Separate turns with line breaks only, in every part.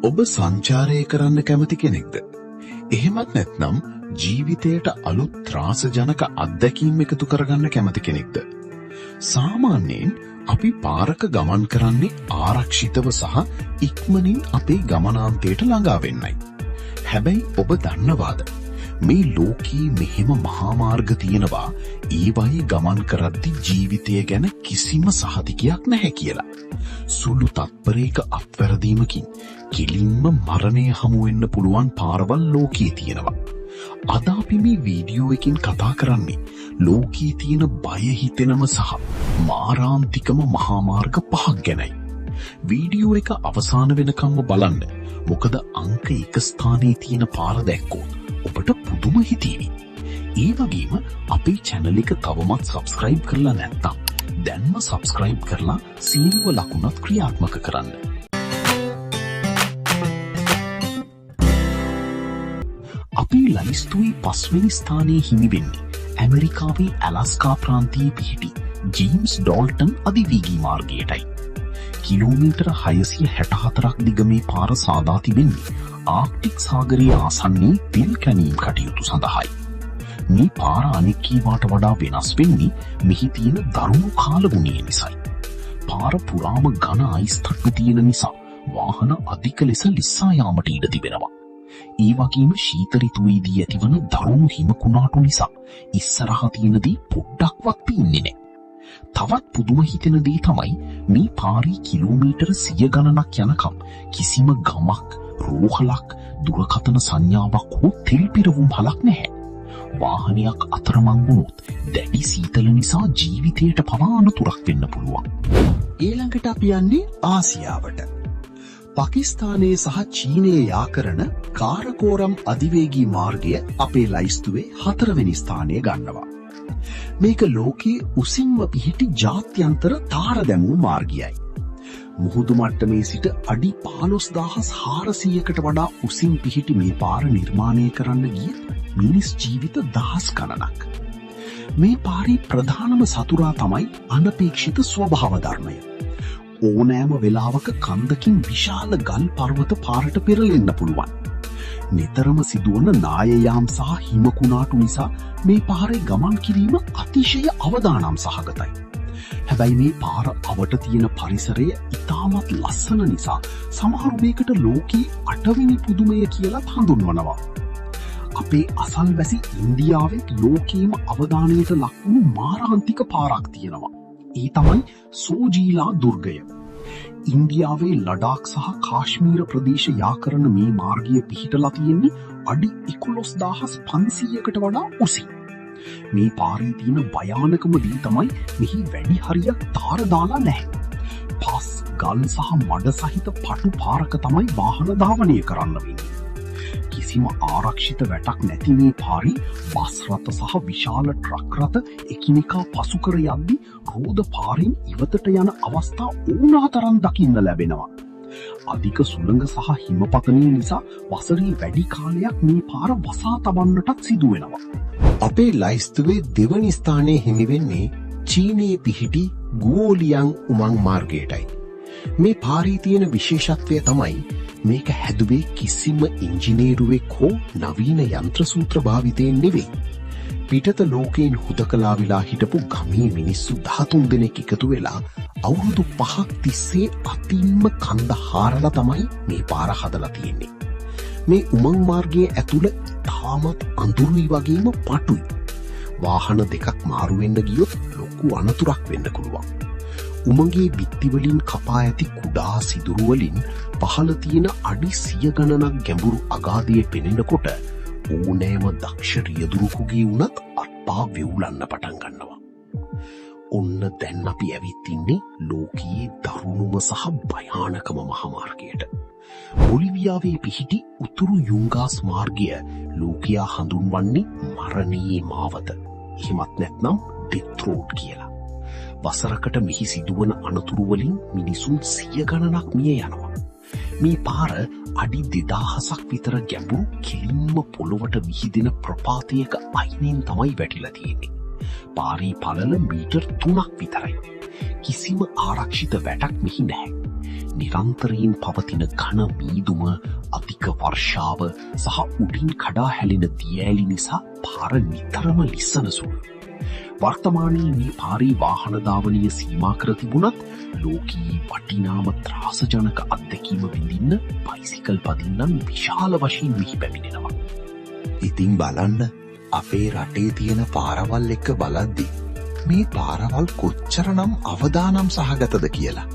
ඔබ සංචාරය කරන්න කැමති කෙනෙක්ද? එහෙමත් නැත්නම් ජීවිතයට අලුත් ත්‍රාසජනක අත්දැකීම් එකතු කරගන්න කැමති කෙනෙක්ද? සාමාන්‍යයෙන් අපි පාරක ගමන් කරන්නේ ආරක්ෂිතව සහ ඉක්මනින් අපේ ගමනාන්තයට ළඟා වෙන්නයි. හැබැයි ඔබ දන්නවාද මේ ලෝකයේ මෙහෙම මහා මාර්ග තියෙනවා, ඒවයි ගමන් කරද්දි ජීවිතය ගැන කිසිම සහතිකයක් නැහැ කියලා. සුළු තත්පරයක අත්වැරදීමකින් කෙලින්ම මරණය හමු වෙන්න පුළුවන් පාරවල් ලෝකයේ තියෙනවා. අද අපි මේ වීඩියෝ එකකින් කතා කරන්නේ ලෝකයේ තියෙන බය හිතෙනම සහ මාරාන්තිකම මහා මාර්ග පහක් ගැනයි. වීඩියෝ එක අවසාන වෙනකම්ම බලන්න. මොකද අංක 1 ස්ථානයේ තියෙන පාර දැක්කොත් ඔබට පුදුම හිතේවි. ඒ වගේම අපේ channel එක තවමත් subscribe කරලා නැත්නම් දැන්ම subscribe කරලා සීනුව ලකුණත් ක්‍රියාත්මක කරන්න. අපේ ලයිස්තුවේ පස්වෙනි ස්ථානයේ හිමි වෙන්නේ ඇමරිකාවේ ඇලාස්කා ප්‍රාන්තයේ පිහිටි ජේම්ස් ඩෝල්ටන් අධිවේගී මාර්ගයටයි. කිලෝමීටර 664ක් දිග මේ පාර සාදා තිබෙන්නේ ආර්ක්ටික් සාගරයේ ආසන්නයේ තෙල් කැනීම් කටයුතු සඳහායි. මේ පාර අනෙක් ඒවාට වඩා වෙනස් වෙන්නේ මෙහි තියෙන දරුණු කාලගුණය නිසායි. පාර පුරාම ඝන අයිස් තට්ටු තියෙන නිසා වාහන අධික ලෙස ලිස්සා යාමට ඉඩ තිබෙනවා. ඒ වගේම ශීත ඍතුවේදී ඇතිවන දරුණු හිම කුණාටු නිසා ඉස්සරහා තියෙන දේ පොඩ්ඩක්වත් පේන්නේ නැහැ. තවත් පුදුම හිතෙන දේ තමයි මේ පාරේ කිලෝමීටර 100 ගණනක් යනකම් කිසිම ගමක්, රෝහලක්, දුරකථන සංඥාවක් හෝ තෙල් පිරවුම් හලක් නැහැ. වාහනයක් අතරමං වුණොත් දැඩි සීතල නිසා ජීවිතයට පවා අනතුරක් වෙන්න පුළුවන්.
ඊළඟට අපි යන්නේ ආසියාවට. පාකිස්තානයේ සහ චීනයේ යා කරන කාරකෝරම් අධිවේගී මාර්ගය අපේ ලයිස්තුවේ හතරවෙනි ස්ථානය ගන්නවා. මේක ලෝකයේ උසින්ම පිහිටි ජාත්‍යන්තර තාර දැමූ මාර්ගයයි. මුහුදු මට්ටමේ සිට අඩි 15400කට වඩා උසින් පිහිටි මේ පාර නිර්මාණය කරන්න ගියත් මිනිස් ජීවිත දහස් ගණනක්. මේ පාරේ ප්‍රධානම සතුරා තමයි අනපේක්ෂිත ස්වභාව ධර්මය. ඕනෑම වෙලාවක කන්දකින් විශාල ගල් පර්වත පාරට පෙරලෙන්න පුළුවන්. නිතරම සිදුවන නායයාම් සහ හිම කුණාටු නිසා මේ පාරේ ගමන් කිරීම අතිශය අවදානම් සහගතයි. හැබැයි මේ පාර අවට තියෙන පරිසරය ඉතාමත් ලස්සන නිසා සමහරු මේකට ලෝකයේ අටවෙනි පුදුමය කියලා හඳුන්වනවා. අපේ අසල්වැසි ඉන්දියාවෙත් ලෝකයේම අවධානයට ලක් වුණු මාරාන්තික පාරක් තියෙනවා. ඒ තමයි සෝජීලා දුර්ගය. ඉන්දියාවේ ලඩාක් සහ කාශ්මීර ප්‍රදේශ යා කරන මේ මාර්ගය පිහිටලා තියෙන්නේ අඩි 11500කට වඩා උසින්. මේ පාරේ තියෙන භයානකම දේ තමයි මෙහි වැඩි හරියක් තාර දාලා නැහැ. පස්, ගල් සහ මඩ සහිත පටු පාරක තමයි වාහන ධාවනය කරන්න වෙන්නේ. කිසිම ආරක්ෂිත වැටක් නැති මේ පාරේ බස් රථ සහ විශාල ට්‍රක් රථ එකිනෙකා පසු කර යද්දි රෝද පාරෙන් ඉවතට යන අවස්ථා ඕනා තරම් දකින්න ලැබෙනවා. අධික සුළඟ සහ හිමපතනය නිසා වසරේ වැඩි කාලයක් මේ පාර වසා තබන්නටත් සිදු වෙනවා.
අපේ ලයිස්තුවේ දෙවනි ස්ථානයේ හිමි වෙන්නේ චීනයේ පිහිටි ගුවෝලියන් උමං මාර්ගයටයි. මේ පාරේ තියෙන විශේෂත්වය තමයි මේක හැදුවේ කිසිම ඉංජිනේරුවෙක් හෝ නවීන යන්ත්‍ර සූත්‍ර භාවිතයෙන් නෙවෙයි. පිටත ලෝකයෙන් හුදකලා වෙලා හිටපු ගමේ මිනිස්සු 13 දෙනෙක් එකතු වෙලා අවුරුදු 5ක් තිස්සේ අතින්ම කන්ද හාරලා තමයි මේ පාර හදලා තියෙන්නේ. මේ උමං මාර්ගයේ ඇතුළ තාමත් අඳුරුයි වගේම පටුයි. වාහන දෙකක් මාරු වෙන්න ගියොත් ලොකු අනතුරක් වෙන්න පුළුවන්. උමගේ බිත්ති වලින් කපා ඇති කුඩා සිදුරු වලින් පහළ තියෙන අඩි 100 ගණනක් ගැඹුරු අගාධය පෙනෙනකොට ඕනෑම දක්ෂ රියදුරෙකුගේ වුණත් අත්පා වෙවුලන්න පටන් ගන්නවා. ඔන්න දැන් අපි ඇවිත් ඉන්නේ ලෝකයේ දරුණුම සහ භයානකම මහා මාර්ගයට. බොලිවියාවේ පිහිටි උතුරු යුංගාස් මාර්ගය ලෝකයා හඳුන්වන්නේ මරණයේ මාවත. එහෙමත් නැත්නම් ඩෙත් රෝඩ් කියලා. වසරකට මෙහි සිදුවන අනතුරු වලින් මිනිසුන් සිය ගණනක් මිය යනවා. මේ පාර අඩි 2000ක් විතර ගැඹුරු කෙලින්ම පොළොවට විහිදෙන ප්‍රපාතයක අයිනෙන් තමයි වැටිලා තියෙන්නේ. පාරේ පළල මීටර් 3ක් විතරයි. කිසිම ආරක්ෂිත වැටක් මෙහි නැහැ.
නිරන්තරයෙන් පවතින ඝන මීදුම, අධික වර්ෂාව සහ උඩින් කඩා හැලෙන දියඇලි නිසා පාර නිතරම ලිස්සන සුළුයි. වර්තමානයේ මේ පාරේ වාහන ධාවනය සීමා කර තිබුණත්, ලෝකයේ වටිනාම ත්‍රාසජනක අත්දැකීම විඳින්න බයිසිකල් පදින්නන් විශාල වශයෙන් මෙහි පැමිණෙනවා.
ඉතින් බලන්න, අපේ රටේ තියෙන පාරවල් එක්ක බලද්දි මේ පාරවල් කොච්චරනම් අවදානම් සහගතද කියලා.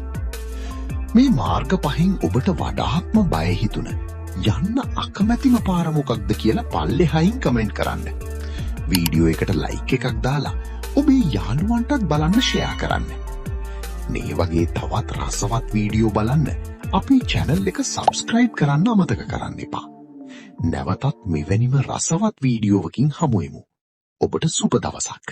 මේ මාර්ග පහෙන් ඔබට වඩාත්ම බය හිතුණ, යන්න අකමැතිම පාර මොකක්ද කියලා පල්ලෙහායින් කමෙන්ට් කරන්න. වීඩියෝ එකට ලයික් එකක් දාලා ඔබේ යාළුවන්ටත් බලන්න ෂෙයා කරන්න. මේ වගේ තවත් රසවත් වීඩියෝ බලන්න අපේ චැනල් එක සබ්ස්ක්‍රයිබ් කරන්න අමතක කරන්න එපා. නැවතත් මෙවැනිම රසවත් වීඩියෝවකින් හමුවෙමු. ඔබට සුබ දවසක්.